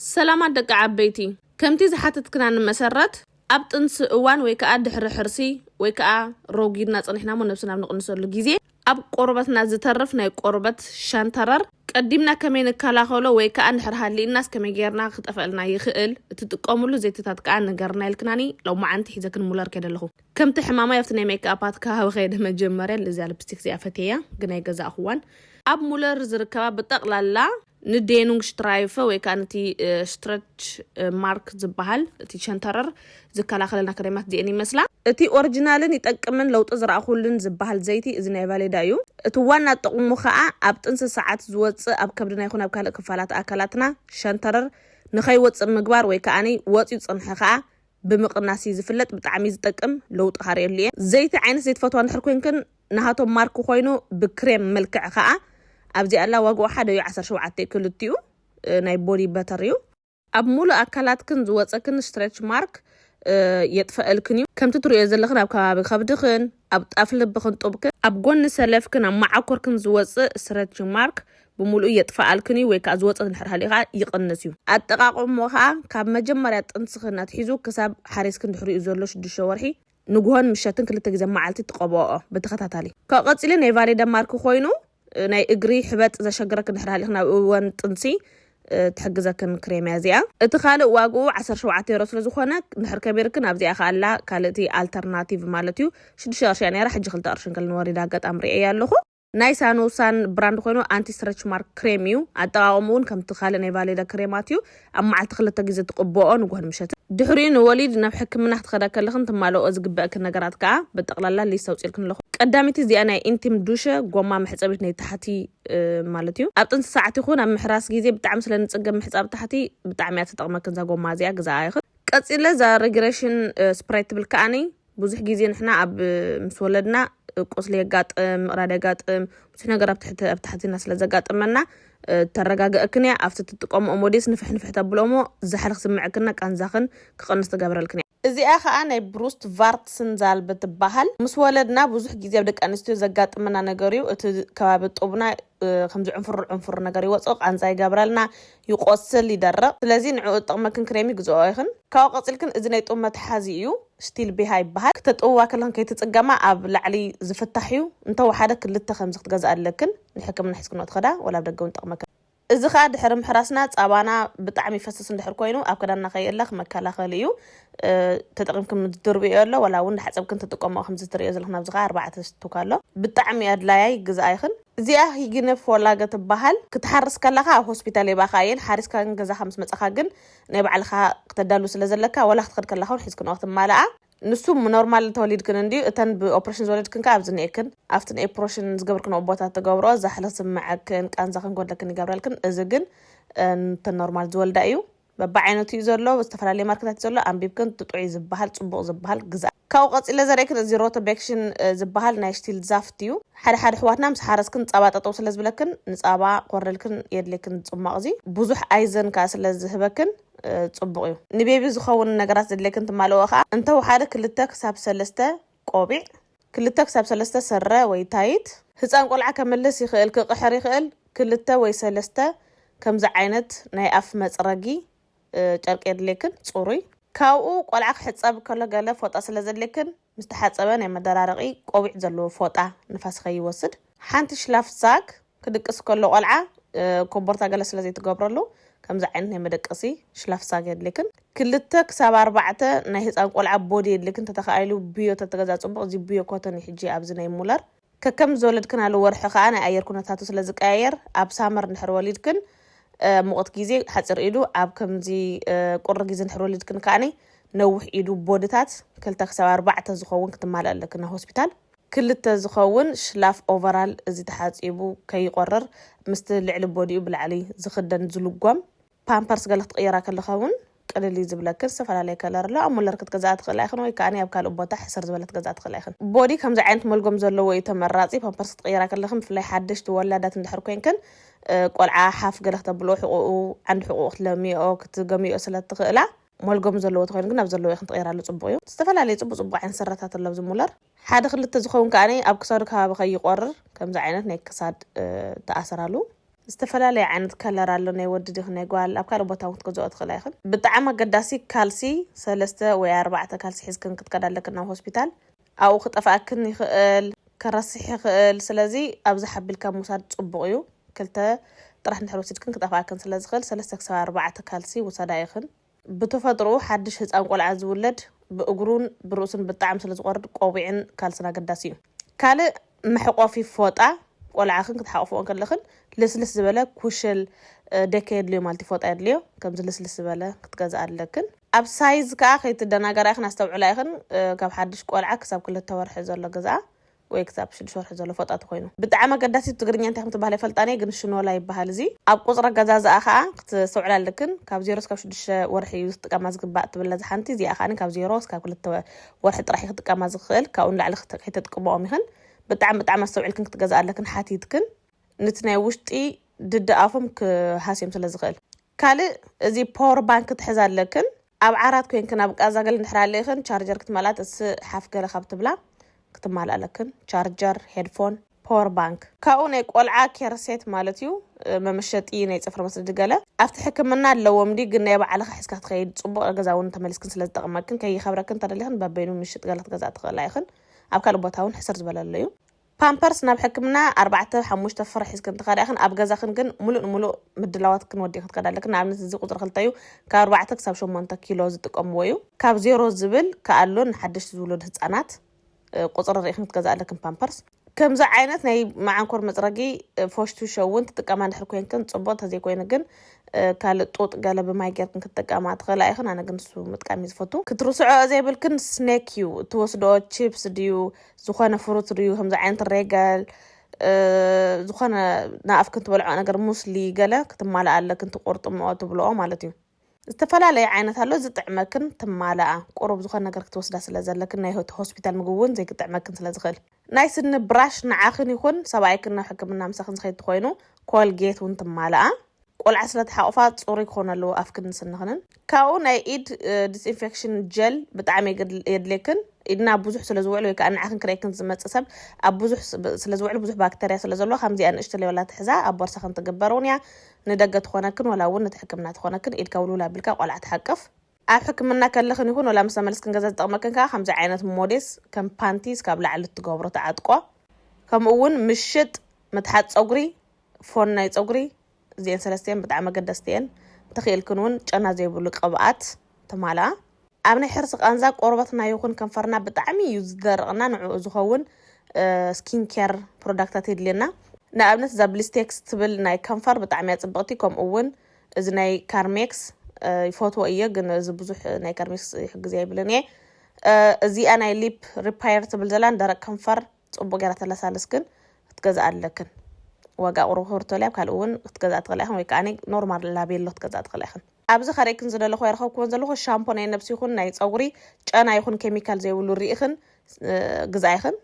ሰላማት ደቂ ዓበይቲ፣ ከምቲ ዝሓተትክናኒ መሰረት፣ ኣብ ጥንሲ እዋን ወይ ከኣ ድሕሪ ሕርሲ ወይ ከኣ ረጒድና ጸኒሕና እሞ ነብስና ኣብ ንቕንሰሉ ግዜ፣ ኣብ ቆርበትና ዝተርፍ ናይ ቆርበት ሸንተረር ቀዲምና ከመይ ንከላኸሎ ወይ ከኣ እንድሕር ሃሊእናስ ከመይ ጌርና ክጠፍኣልና ይኽእል፣ እትጥቀምሉ ዘይትታት ከኣ ንገርና ኢልክናኒ። ሎማዓንቲ ሒዘክን ሙለር ከይደ ኣለኹ። ከምቲ ሕማማይ ኣብቲ ናይ ሜክኣፓት ከባቢ ከይደ መጀመርያ እዚኣ ልፕስቲክ እዚኣ ፈትየያ፣ ግን ኣይገዛእኹዋን። ኣብ ሙለር ዝርከባ ብጠቕላላ ንዴኑንግ ሽትራይፈ ወይ ከኣ ነቲ ስትረች ማርክ ዝበሃል እቲ ሸንተረር ዝከላኸለልና ክሬማት እዚአን ይመስላ። እቲ ኦሪጂናልን ይጠቅምን ለውጢ ዝረኣኹሉን ዝበሃል ዘይቲ እዚ ናይ ቫሌዳ እዩ። እቲ ዋና ጥቕሙ ከኣ ኣብ ጥንሲ ሰዓት ዝወፅእ ኣብ ከብድና ይኹን ኣብ ካልእ ክፋላት ኣካላትና ሸንተረር ንኸይወፅእ ምግባር ወይ ከኣ ወፂኡ ዝፅንሐ ከኣ ብምቕናስ እዩ ዝፍለጥ። ብጣዕሚ ዝጠቅም ለውጢ ካርእየሉ እየ። ዘይቲ ዓይነት ዘይትፈትዋ እንድሕር ኮይንክን ንሃቶም ማርክ ኮይኑ ብክሬም መልክዕ ከኣ ኣብዚ ኣላ። ዋግኡ ሓደ እዩ፣ ዓሰርተ ሸውዓተ ክልቲኡ፣ እ፣ ናይ ቦዲ በተር እዩ። ኣብ ሙሉእ ኣካላትክን ዝወፀክን ስትሬች ማርክ፣ እ፣ የጥፈአልክን እዩ። ከምቲ ትርእዮ ዘለኽን ኣብ ከባቢ ከብድኽን ኣብ ጣፍ ልብኽን ጡብክን ኣብ ጎኒ ሰለፍክን ኣብ መዓኮርክን ዝወፅእ ስትሬች ማርክ ብምሉኡ የጥፈኣልክን እዩ፣ ወይ ከዓ ዝወፀ እንድሕር ሃልዩ ከዓ ይቕንስ እዩ። ኣጠቓቕሞ ከዓ ካብ መጀመርያ ጥንስኽን ኣትሒዙ ክሳብ ሓሪስክን ድሕሪኡ ዘሎ ሽዱሽተ ወርሒ ንግሆን ምሸትን ክልተ ግዜ መዓልቲ ትቐብኦኦ ብተኸታታሊ። ካብ ቀፂሉ ናይ ቫሌዳ ማርክ ኮይኑ፣ እ፣ ናይ እግሪ ሕበጥ ዘሸግረክ እንድሕር ሃሊኽን ኣብ እዋን ጥንሲ፣ እ፣ ትሕግዘክን ክሬም እያ እዚኣ። እቲ ካልእ ዋግኡ ዓሰርተ ሸውዓተ ዩሮ ስለ ዝኾነ፣ እንድሕር ከቢርክን ኣብዚኣ ከኣላ ካልእቲ ኣልተርናቲቭ ማለት እዩ። ሽዱሽተ ቅርሺ እያ ነይራ፣ ሕጂ ክልተ ቅርሺ እንከልን ወሪዳ ኣጋጣሚ ርእየ ኣለኹ። ናይ ሳኖሳን ብራንድ ኮይኑ ኣንቲ ስትረች ማርክ ክሬም እዩ። ኣጠቓቕምኡ እውን ከምቲ ካልእ ናይ ቫሌዳ ክሬማት እዩ። ኣብ መዓልቲ ክልተ ግዜ ትቕብኦ፣ ንግሆን ምሸትን። ድሕሪኡ ንወሊድ ናብ ሕክምና ክትኸዳ ከለኽን ትማልኦ ዝግበእክን ነገራት ከኣ ብጠቕላላ ሊስት ኣውፅእልክን ኣለኹ። ቀዳመይቲ እዚኣ ናይ ኢንቲም ዱሸ ጎማ መሕፀቢት ናይ ታሕቲ፣ እ፣ ማለት እዩ። ኣብ ጥንሲ ሰዓት ይኹን ኣብ ምሕራስ ግዜ ብጣዕሚ ስለ ንፅገም ምሕፃብ ታሕቲ ብጣዕሚ እያ ትጠቕመክን እዛ ጎማ እዚኣ ግዛኣ ኢኽን። ቀፂለ እዛ ሬግሬሽን፣ እ፣ ስፕራይ ትብል ከኣኒ ብዙሕ ግዜ ንሕና ኣብ፣ እ፣ ምስ ወለድና፣ እ፣ ቁስሊ የጋጥም፣ ምቕዳድ የጋጥም፣ ብዙሕ ነገር ኣብ ትሕቲ፣ ኣብ ታሕቲና ስለ ዘጋጥመና፣ እ፣ ተረጋግአክን እያ። ኣብቲ ትጥቀምኦ ሞዴስ ንፍሕ ንፍሕ ተብልኦሞ ዛሕሊ ክስምዐክና ቃንዛኽን ክቕንስ ትገብረልክን እያ። እዚኣ ኸኣ ናይ ብሩስት ቫርትስን ዛልብ ትበሃል። ምስ ወለድና ብዙሕ ግዜ ኣብ ደቂ ኣንስትዮ ዘጋጥመና ነገር እዩ። እቲ ከባቢ ጡብና፣ እ፣ ከምዚ ዕንፍር ዕንፍር ነገር ይወፅኦ፣ ቃንዛ ይገብረልና፣ ይቆስል፣ ይደርቕ። ስለዚ ንዕኡ ዝጠቕመክን ክሬም ግዝኦ ኢኽን። ካብኡ ቀፂልክን እዚ ናይ ጡብ መትሓዚ እዩ፣ ስቲል ቢሃ ይበሃል። ክተጥብዋ ከለኽን ከይትፅገማ ኣብ ላዕሊ ዝፍታሕ እዩ። እንተወሓደ ክልተ ከምዚ ክትገዝኣ ኣለክን፣ ንሕክምና ሒዝክንኦ ትኸዳ፣ ወላ ኣብ ደገ እውን ጠቕመክን። እዚ ኸኣ ድሕሪ ምሕራስና ጻባና ብጣዕሚ ይፈስስ እንድሕር ኮይኑ ኣብ ክዳንና ከይእለኽ መከላኸሊ እዩ። እ፣ ተጠቒምኩም ትድርብዮ ኣሎ፣ ወላ እውን እንዳሓጸብክን ትጥቀምኦ ከምዚ ትርእዮ ዘለኽን ኣብዚ ኸኣ ኣርባዕተ ስቱክ ኣሎ። ብጣዕሚ ኣድላያይ ግዝኣ ኢኽን። እዚኣ ሂግነ ፎላገ ትበሃል። ክትሓርስ ከለኻ ኣብ ሆስፒታል የባኻ እየን። ሓሪስካ ግን ገዛኻ ምስ መጻኻ ግን ናይ ባዕልኻ ክተዳሉ ስለ ዘለካ፣ ወላ ክትኸድ ከለኻ እውን ሒዝክንኦ ክትማልኣ። ንሱ ኖርማል ተወሊድክን እንድዩ፣ እተን ብኦፕሬሽን ዝወለድክን ከኣ ኣብዚ እኒኤክን። ኣብቲ ናይ ኦፕሬሽን ዝገብርክንኦ ቦታ ትገብርኦ፣ ዛሕሊ ክስምዐክን ቃንዛ ክንጎድለክን ይገብረልክን። እዚ ግን፣ እ፣ እተን ኖርማል ዝወልዳ እዩ። በብዓይነቱ እዩ ዘሎ፣ ዝተፈላለየ ማርክታት እዩ ዘሎ። ኣንቢብክን እቲ ጥዑይ ዝበሃል፣ ጽቡቕ ዝበሃል ግዛእ። ካብኡ ቀጺለ ዘርእክን እዚ ሮቶቤክሽን፣ እ፣ ዝበሃል ናይ ስቲል ዛፍት እዩ። ሓደ ሓደ ኣሕዋትና ምስ ሓረስክን ጻባ ጠጠው ስለ ዝብለክን ንጻባ ክወርደልክን የድልየክን ጽሟቕ እዚ። ብዙሕ ኣይዘን ከኣ ስለ ዝህበክን፣ እ፣ ጽቡቕ እዩ። ንቤቢ ዝኸውን ነገራት ዘድልየክን ትማልኦ ከኣ እንተወሓደ ክልተ ክሳብ ሰለስተ ቆቢዕ፣ ክልተ ክሳብ ሰለስተ ስረ ወይ ታይት። ህጻን ቆልዓ ከምልስ ይኽእል፣ ክቕሕር ይኽእል። ክልተ ወይ ሰለስተ ከምዚ ዓይነት ናይ ኣፍ መጽረጊ፣ እ፣ ጨርቂ የድልየክን፣ ጽሩይ። ካብኡ ቆልዓ ክሕጸብ ከሎ ገለ ፎጣ ስለ ዘድልየክን፣ ምስ ተሓጸበ ናይ መደራረቒ ቆቢዕ ዘለዎ ፎጣ ንፋስ ከይወስድ። ሓንቲ ሽላፍ ዛግ ክድቅስ ከሎ ቆልዓ፣ እ፣ ኮቦርታ ገለ ስለ ዘይትገብረሉ፣ ከምዚ ዓይነት ናይ መደቀሲ ሽላፍ ዛግ የድልየክን። ክልተ ክሳብ ኣርባዕተ ናይ ህጻን ቆልዓ ቦዲ የድልየክን፣ ተተኻኢሉ ብዮ ተተገዛ ጽቡቕ። እዚ ብዮ ኮተን እዩ ሕጂ ኣብዚ ናይ ሙለር። ከከም ዝወለድክናሉ ወርሒ ከኣ ናይ ኣየር ኩነታቱ ስለ ዝቀያየር፣ ኣብ ሳመር እንድሕር ወሊድክን፣ እ፣ ሙቐት ግዜ ሓጺር ኢዱ፣ ኣብ ከምዚ፣ እ፣ ቁሪ ግዜ እንድሕር ወሊድክን ከኣኒ ነዊሕ ኢዱ። ቦድታት ክልተ ክሳብ ኣርባዕተ ዝኸውን ክትማልእ ኣለክን ኣብ ሆስፒታል። ክልተ ዝኸውን ሽላፍ ኦቨራል፣ እዚ ተሓጺቡ ከይቆርር፣ ምስቲ ልዕሊ ቦዲኡ ብላዕሊ ዝኽደን ዝልጎም። ፓምፐርስ ገለ ክትቕይራ ከለኻ እውን ቅልል እዩ ዝብለክን። ዝተፈላለየ ከለር ኣሎ። ኣብ ሙለር ክትገዝኣ ትኽእላ ኢኽን ወይ ከኣ ኣብ ካልእ ቦታ ሕስር ዝበለ ክትገዝኣ ትኽእላ ኢኽን። ቦዲ ከምዚ ዓይነት መልጎም ዘለዎ እዩ ተመራጺ። ፓምፐርስ ክትቕይራ ከለኽን ብፍላይ ሓደሽቲ ወላዳት እንድሕር ኮይንክን፣ እ፣ ቆልዓ ሓፍ ገለ ክተብልኦ፣ ሕቑኡ፣ ዓንዲ ሕቑኡ ክትለምዮ፣ ክትገምዮ ስለ ትኽእላ፣ መልጎም ዘለዎ ተኾይኑ ግን ኣብ ዘለዎ ኢኽን ትቕይራሉ ጽቡቕ እዩ። ዝተፈላለየ ጽቡቕ ጽቡቕ ዓይነት ስረታት ኣሎ ኣብዚ ሙለር። ሓደ ክልተ ዝኸውን ከኣ ኣብ ክሳዱ ከባቢ ከይቆርር ከምዚ ዓይነት ናይ ክሳድ፣ እ፣ ተኣስራሉ። ዝተፈላለየ ዓይነት ከለር ኣሎ፣ ናይ ወዲ ድኽ ናይ ጓል፣ ኣብ ካልእ ቦታ እውን ክትገዝኦ ትኽእላ ኢኽን። ብጣዕሚ ኣገዳሲ፣ ካልሲ ሰለስተ ወይ ኣርባዕተ ካልሲ ሒዝክን ክትከዳ ኣለክን ናብ ሆስፒታል። ኣብኡ ክጠፍኣክን ይኽእል፣ ከረስሕ ይኽእል። ስለዚ ኣብዚ ሓቢልካ ምውሳድ ጽቡቕ እዩ። ክልተ ጥራሕ እንድሕር ወሲድክን ክጠፍኣክን ስለ ዝኽእል፣ ሰለስተ ክሳብ ኣርባዕተ ካልሲ ውሰዳ ኢኽን። ብተፈጥሮ ሓድሽ ህፃን ቆልዓ ዝውለድ ብእግሩን ብርእሱን ብጣዕሚ ስለ ዝቆርድ ቆቢዕን ካልስን ኣገዳሲ እዩ። ካልእ መሕቆፊ ፎጣ፣ ቆልዓኽን ክትሓቆፍኦ ከለኽን ልስልስ ዝበለ ኩሽል ደከ የድልዮ ማለት ፎጣ የድልዮ። ከምዚ ልስልስ ዝበለ ክትገዝኣ ኣለክን። ኣብ ሳይዝ ከዓ ከይትደናገራ ኢኽን፣ ኣስተውዕላ ኢኽን። ካብ ሓድሽ ቆልዓ ክሳብ ክልተ ወርሒ ዘሎ ገዝኣ ወይ ክሳብ ሽዱሽተ ወርሒ ዘሎ ፎጣ ተኮይኑ። ብጣዕሚ ኣገዳሲ ብትግርኛ እንታይ ከም ትበሃል ኣይፈልጣን እየ፣ ግን ሽኖላ ይበሃል እዚ። ኣብ ቁፅሪ ኣገዛዝኣ ከዓ ክትስተውዕላ ኣለክን። ካብ ዜሮ እስካብ ሽዱሽተ ወርሒ እዩ ክትጥቀማ ዝግባእ ትብላ እዛ ሓንቲ። እዚኣ ከዓ ካብ ዜሮ እስካብ ክልተ ወርሒ ጥራሕ እዩ ክትጥቀማ ዝኽእል። ካብኡ ንላዕሊ ክተ- ከይተጥቅምኦም ኢኽን። ብጣዕሚ ብጣዕሚ ኣስተውዒልክን ክትገዝኣ ኣለክን ሓቲትክን። ንቲ ናይ ውሽጢ ድዲ ኣፎም ክሃስዮም ስለ ዝኽእል። ካልእ እዚ ፓወር ባንክ ክትሕዛ ኣለክን። ኣብ ዓራት ኮይንክን ኣብ ቃዛ ገለ እንድሕር ኣለኽን ቻርጀር ክትመልኣ፣ እስ ሓፍ ገለ ካብ ትብላ ክትማልኣ ኣለክን። ቻርጀር፣ ሄድፎን፣ ፓወር ባንክ። ካብኡ ናይ ቆልዓ ኬር ሴት ማለት እዩ፣ መመሸጢ ናይ ፅፍሪ መስደዲ ገለ። ኣብቲ ሕክምና ኣለዎም ድዩ ግን ናይ ባዕልኻ ሒዝካ ክትኸይድ ፅቡቕ፣ ገዛ እውን ተመሊስክን ስለ ዝጠቕመክን ከይኸብረክን እንተደሊኽን በበይኑ ምሽጥ ገለ ክትገዝኣ ትኽእላ ኢኽን። ኣብ ካልእ ቦታ እውን ሕስር ዝበለ ኣሎ እዩ። ፓምፐርስ ናብ ሕክምና ኣርባዕተ ሓሙሽተ ፍረ ሒዝክን ትኸዳ ኢኽን። ኣብ ገዛኽን ግን ሙሉእ ንሙሉእ ምድላዋትክን ወዲእክን ትኸዳ ኣለክን። ንኣብነት እዚ ቁፅሪ ክልተ እዩ፣ ካብ ኣርባዕተ ክሳብ ሸሞንተ ኪሎ ዝጥቀምዎ እዩ። ካብ ዜሮ ዝብል ከኣሎ ንሓደሽቲ ዝውለዱ ህፃናት ቁፅሪ ርኢኽን ክትገዝኣ ኣለክን ፓምፐርስ። ከምዚ ዓይነት ናይ መዓንኮር መፅረጊ ፎሽቱ ሸውን ትጥቀማ እንድሕር ኮይንክን ፅቡቅ፣ እንተዘይኮይኑ ግን ካልእ ጡጥ ገለ ብማይ ጌርክን ክትጥቀማ ትኽእላ ኢኽን። ኣነ ግን ንሱ ምጥቃም እዩ ዝፈቱ። ክትርስዖ ዘይብልክን ስኔክ እዩ። ትወስድኦ ቺፕስ ድዩ፣ ዝኾነ ፍሩት ድዩ፣ ከምዚ ዓይነት ሬገል፣ ዝኾነ ንኣፍክን ትበልዖ ነገር፣ ሙስሊ ገለ ክትማልኣ ኣለክን፣ ትቆርጥምኦ ትብልኦ ማለት እዩ። ዝተፈላለየ ዓይነት ኣሎ፣ ዝጥዕመክን ትማልኣ። ቁሩብ ዝኾነ ነገር ክትወስዳ ስለ ዘለክን ናይ ሆት- ሆስፒታል ምግቢ እውን ዘይክጥዕመክን ስለ ዝኽእል። ናይ ስኒ ብራሽ ንዓኽን ይኹን ሰብኣይክን ናብ ሕክምና ምሳኽን ዝኸይድ ትኾይኑ ኮልጌት እውን ትማልኣ። ቆልዓ ስለ ትሓቑፋ ጽሩይ ክኾን ኣለዎ ኣፍክን ስንኽንን። ካብኡ ናይ ኢድ ዲስኢንፌክሽን ጀል ብጣዕሚ የድል- የድልየክን። ኢድና ብዙሕ ስለ ዝውዕል ወይ ከዓ ንዓኽን ክርእየክን ዝመጽእ ሰብ ኣብ ብዙሕ ስ- ስለ ዝውዕል ብዙሕ ባክተርያ ስለ ዘለዎ ከምዚኣ ንእሽተለይ ዋላ ትሕዛ ኣብ ቦርሳኽን ትግበር እውን እያ። ንደገ ትኾነክን ዋላ እውን ነቲ ሕክምና ትኾነክን ኢድካ ውልውል ኣቢልካ ቆልዓ ትሓቅፍ። ኣብ ሕክምና ከለኽን ይኹን ዋላ ምስ ተመለስክን ገዛ ዝጠቕመክን ከዓ ከምዚ ዓይነት ሞዴስ ከም ፓንቲስ ካብ ላዕሊ ትገብሮ ትዓጥቆ። ከምኡ እውን ምሽጥ፣ ምትሓዝ ፀጉሪ፣ ፎን ናይ ፀጉሪ፣ እዚአን ሰለስቲአን ብጣዕሚ ኣገደስቲ እየን። እንተኽኢልክን እውን ጨና ዘይብሉ ቅብኣት ትማልኣ። ኣብ ናይ ሕርሲ ቃንዛ ቆርበትና ይኹን ከንፈርና ብጣዕሚ እዩ ዝደርቕና፣ ንዕኡ ዝኸውን ስኪን ኬር ፕሮዳክታት የድልየና። ንኣብነት እዛ ብሊስቴክስ ትብል ናይ ከንፈር ብጣዕሚ እያ ፅብቕቲ። ከምኡ እውን እዚ ናይ ካርሜክስ ይፈትዎ እየ፣ ግን እዚ ብዙሕ ናይ ካርሜክስ ይሕግዝ ኣይብልን እየ። እዚኣ ናይ ሊፕ ሪፓየር ትብል ዘላ ንደረቅ ከንፈር ፅቡቅ ገይራ ተለሳልስ ግን ክትገዝኣ ኣለክን። ዋጋ ቁሩብ ክብርተሉ እያ፣ ካልእ እውን ክትገዝኣ ትኽእላ ኢኽን፣ ወይ ከዓ ኖርማል ላቤሎ ክትገዝኣ ትኽእላ ኢኽን። ኣብዚ ከርእክን ዝደለኹ ይረኸብክዎን ዘለኹ ሻምፖ ናይ ነብሲ ይኹን ናይ ፀጉሪ ጨና ይኹን ኬሚካል ዘይብሉ ርኢኽን ግዝኣ ኢኽን።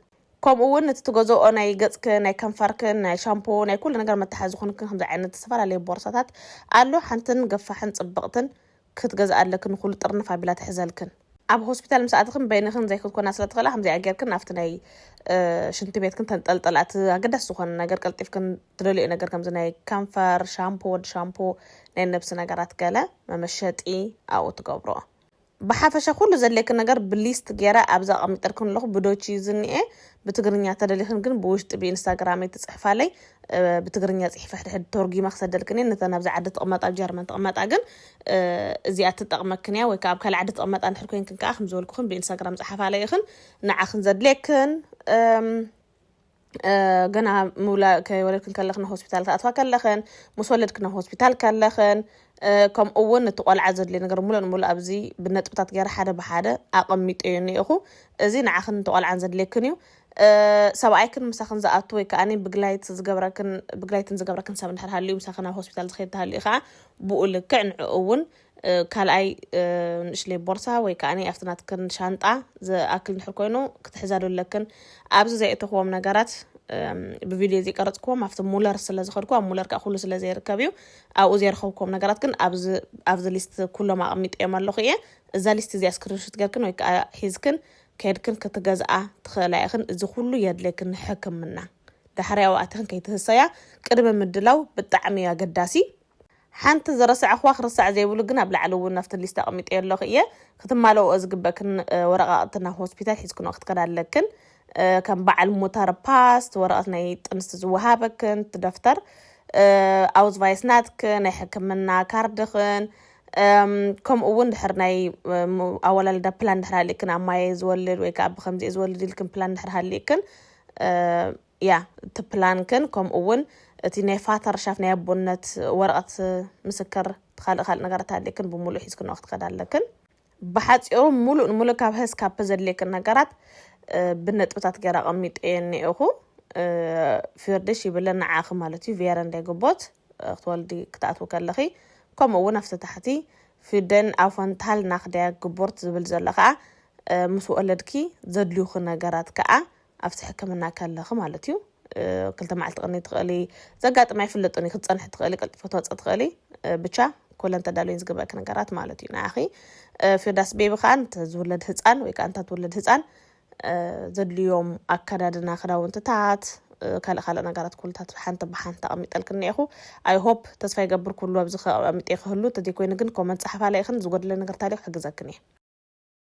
ከምኡ እውን እቲ ትገዝኦ ናይ ገፅክን ናይ ከንፈርክን ናይ ሻምፖ ናይ ኩሉ ነገር መተሓዚ ዝኾንክን ከምዚ ዓይነት ዝተፈላለዩ ቦርሳታት ኣሎ። ሓንትን ገፋሕን ፅብቕትን ክትገዝኣ ኣለክን፣ ንኩሉ ጥርንፍ ኣቢላ ትሕዘልክን። ኣብ ሆስፒታል ምስ ኣተኽን በይንኽን ዘይክትኮና ስለ ትኽእላ ከምዚኣ ጌርክን ኣብቲ ናይ ሽንቲ ቤትክን ተንጠልጠላ እቲ ኣገዳሲ ዝኾነ ነገር ቀልጢፍክን ትደልዮ ነገር ከምዚ ናይ ከንፈር ሻምፖ፣ ወዲ ሻምፖ፣ ናይ ነብሲ ነገራት ገለ መመሸጢ ኣብኡ ትገብሮ። ብሓፈሻ ኩሉ ዘድልየክን ነገር ብሊስት ገይረ ኣብዚ ኣቐሚጠልክን ኣለኹ። ብዶች እዩ ዝኒኤ፣ ብትግርኛ ተደሊኽን ግን ብውሽጢ ብኢንስታግራመይ ትፅሕፋለይ። ብትግርኛ ፅሒፈ ሕድሕድ ተርጉማ ክሰደልክን እየ። ነተን ኣብዚ ዓዲ ትቕመጣ ኣብ ጀርመን ትቕመጣ ግን እዚኣ ትጠቕመክን እያ። ወይ ከዓ ኣብ ካልእ ዓዲ ትቕመጣ እንድሕር ኮይንክን ከዓ ከም ዝበልኩኽን ብኢንስታግራም ፀሓፋለይ ኢኽን። ንዓኽን ዘድልየክን ገና ምውላ ከይወለድክን ከለኽን ሆስፒታል ትኣትዋ ከለኽን ምስ ወለድክን ሆስፒታል ከለኽን ከምኡ እውን እቲ ቆልዓ ዘድልየ ነገር ሙሉእ ንሙሉእ ኣብዚ ብነጥብታት ገይረ ሓደ ብሓደ ኣቐሚጠዮ እኒኤኹ። እዚ ንዓኽን እቲ ቆልዓን ዘድልየክን እዩ። ሰብኣይክን ምሳኽን ዝኣቱ ወይ ከዓ ብግላይት ዝገብረክን ብግላይትን ዝገብረክን ሰብ እንድሕር ሃልዩ ምሳኽን ናብ ሆስፒታል ዝኸይድ ተሃልዩ ከዓ ብኡ ልክዕ ንዕኡ እውን ካልኣይ ንእሽለይ ቦርሳ ወይ ከዓ ኣብቲ ናትክን ሻንጣ ዝኣክል እንድሕር ኮይኑ ክትሕዛሉ ኣለክን። ኣብዚ ዘየእተኽዎም ነገራት ብቪድዮ ዘይቀረፅክዎም ኣብቲ ሙለር ስለ ዝኸድኩ ኣብ ሙለር ከዓ ኩሉ ስለ ዘይርከብ እዩ። ኣብኡ ዘይረኸብክዎም ነገራት ግን ኣብዚ ሊስት ኩሎም ኣቐሚጠዮም ኣለኹ እየ። እዛ ሊስት እዚኣ ስክሪንሹት ገርክን ወይ ከዓ ሒዝክን ከድክን ክትገዝኣ ትኽእላ ኢኽን። እዚ ኩሉ የድልየክን ንሕክምና። ዳሕራይ ኣብኣተኽን ከይትህሰያ ቅድሚ ምድላው ብጣዕሚ ኣገዳሲ። ሓንቲ ዝረሳዕኽዋ ክርሳዕ ዘይብሉ ግን ኣብ ላዕሊ እውን ኣብቲ ሊስት ኣቐሚጠዮ ኣለኹ እየ። ክትማልኦ ዝግበክን ወረቓቕቲ ናብ ሆስፒታል ሒዝክንኦ ክትከዳ ኣለክን። ከም በዓል ሙተር ፓስት፣ ወረቐት ናይ ጥንስቲ ዝወሃበክን፣ እቲ ደፍተር ኣውዝቫይስ ናትክ፣ ናይ ሕክምና ካርድኽን፣ ከምኡ እውን ድሕር ናይ ኣወላልዳ ፕላን ድሕር ሃሊእክን፣ ኣብ ማየ ዝወልድ ወይ ከዓ ብከምዚ ዝወልድ ኢልክን ፕላን ድሕር ሃሊእክን፣ ያ እቲ ፕላንክን ከምኡ እውን እቲ ናይ ፋተርሻፍ ናይ ኣቦነት ወረቐት ምስክር፣ ካልእ ካልእ ነገራት ሃሊእክን ብምሉእ ሒዝክንኦ ክትከዳ ኣለክን። ብሓፂሩ ሙሉእ ንሙሉእ ካብ ህስ ካብ ዘድልየክን ነገራት ብነጥብታት ገይራ ኣቐሚጠ እየ እኒኤኹ። ፊርድሽ ይብለ ንዓኺ ማለት እዩ። ቬረ እንዳይ ግቦት ክትወልዲ ክትኣትዊ ከለኺ፣ ከምኡ እውን ኣብቲ ታሕቲ ፊደን ኣፎንታል ናክዳያ ግቦርት ዝብል ዘሎ ከዓ ምስ ወለድኪ ዘድልዩኺ ነገራት ከዓ ኣብቲ ሕክምና ከለኺ ማለት እዩ። ክልተ መዓልቲ ቅኒ ትኽእሊ፣ ዘጋጥም ኣይፍለጥን እዩ። ክትፀንሒ ትኽእሊ፣ ቀልጢፎ ትወፅእ ትኽእሊ። ብቻ ኮለን ተዳልዮን ዝግበእኪ ነገራት ማለት እዩ። ንኣኺ ፊርዳስ ቤቢ ከዓ ዝውለድ ህፃን ወይ ከዓ እንታ ትውለድ ህፃን ዘድልዮም ኣከዳድና ክዳውንትታት፣ ካልእ ካልእ ነገራት ኩልታት ሓንቲ ብሓንቲ ኣቐሚጠልክ እኒኤኹ። ኣይ ሆፕ፣ ተስፋ ይገብር ኩሉ ኣብዚ ኣቐሚጠ ክህሉ፣ እንተዘይኮይኑ ግን ኮመንት ፃሓፋ ላይክን ዝጎድለ ነገር ታሊክ ሕግዘክን እየ።